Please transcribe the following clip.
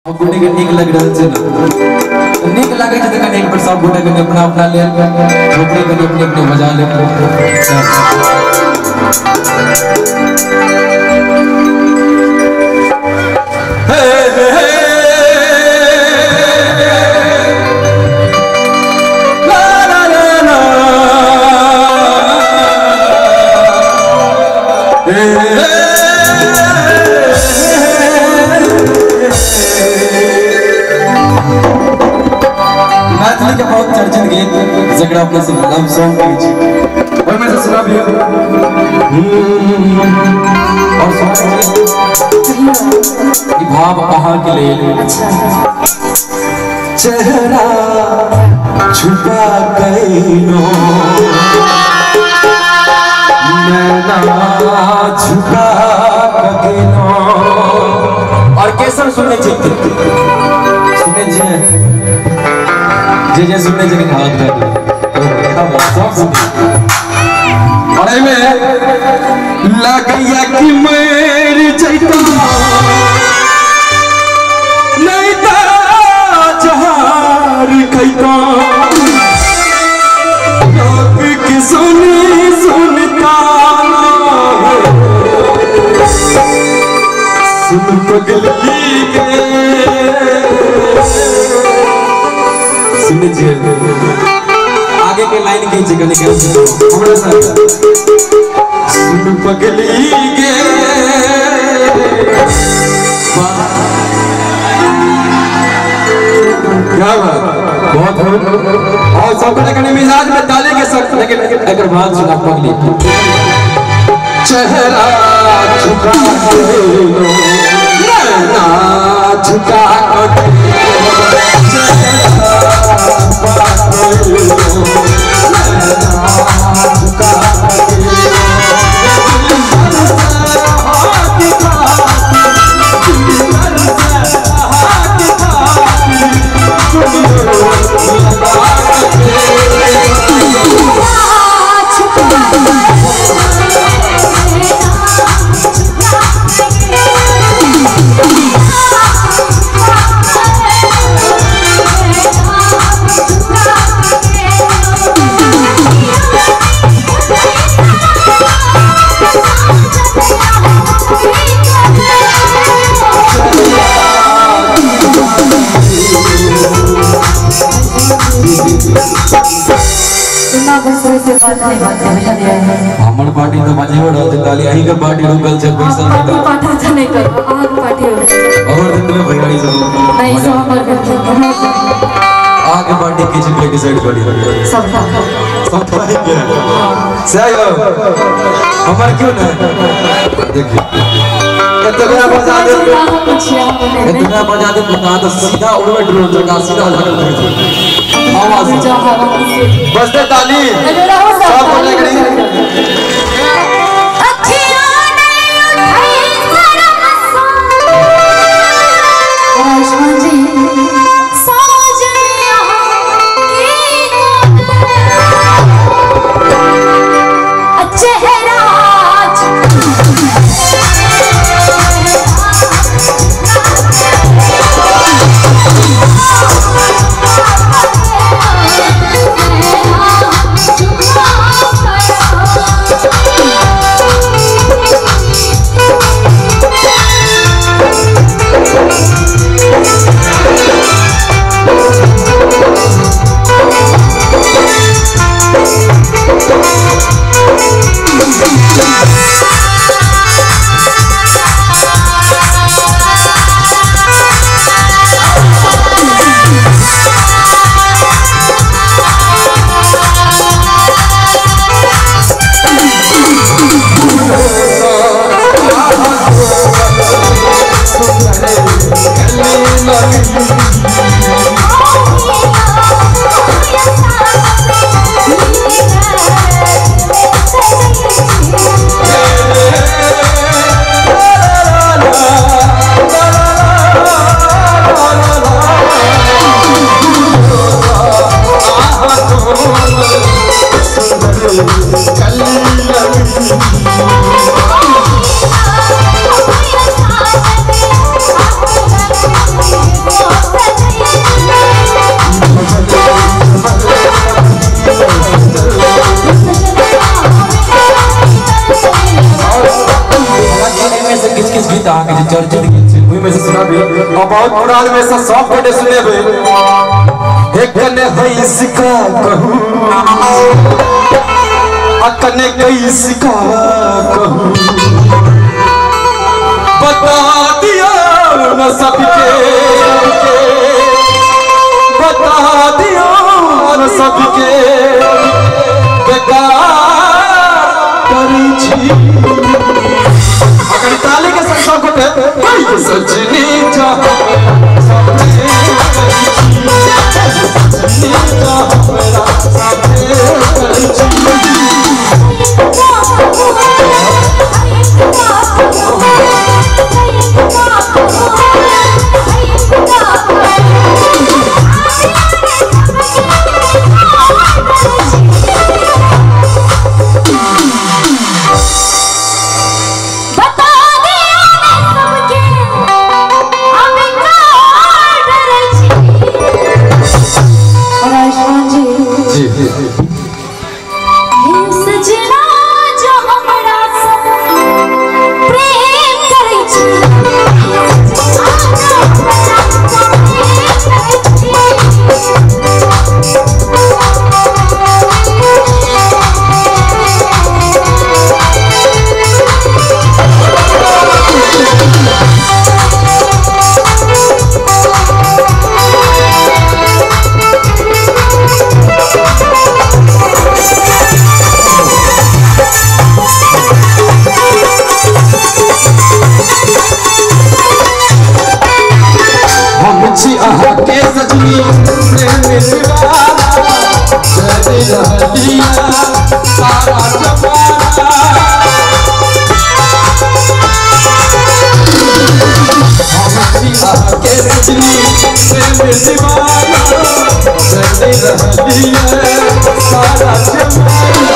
गोटे के नीक लग रहल छै ने, नीक लागै छै तऽ कनि एक बेर सब गोटे कनि अपना अपना लेल झोपड़ी कनि अपने अपने बजा लेब। हे हे ला ला ला ला हे। मैथिली के बहुत चर्चित गीत जकरा अपना सब लव सॉन्ग कहै छी, ओहिमे से सुनाबियौ और सुनाबियौ ई भाव अहाँके लेल। चेहरा छुपा कैलो नैना झुका गेलो। और के सब सुनने छी, सुनने छियै जे जे सुनने छै हाथ उठा दो सब सुने। और एहिमे लगैया कि मरि जैता नहीं त जहर खैता, लोग के सुनी सुनता सुन पगली के। सुनै छियै आगे के लाइन की छै कनि हमरा साथ। सुन पगली के क्या बात, बहुत और सब कनि मिजाज में ताली के साथ, लेकिन एकर बाद सुना पगली। चेहरा झुका लो नैना झुका हमर पार्टी तो बजेबो रहल छै ताली, अहीं के पार्टी रुकल छै पैसा नहीं पार्टी पाठा त नहीं करू, अहाँ के पार्टी हो और जितने भैयारी सब नहीं सब हमर अहाँ के पार्टी के छै के साइड पड़ी सब सब पार्टी के सही हो हमर क्यों नहीं। देखिए इतना बजा दे, इतना बजा दे तो सीधा उड़वे ड्रोन जगह सीधा लगल आवाज बजते ताली सब बोले करी। चेहरा। के जे चर्चित गीत छै ओहि में से सुनाबी और बहुत पुरान में से सब गोटे सुनेबै। एक कने हईस का कहू आ कने कैस का कहू, बता दिया न सबके, बता दिया न सबके बेकार करी छी। अगर ताली के संग सब गोटे सजनी सारा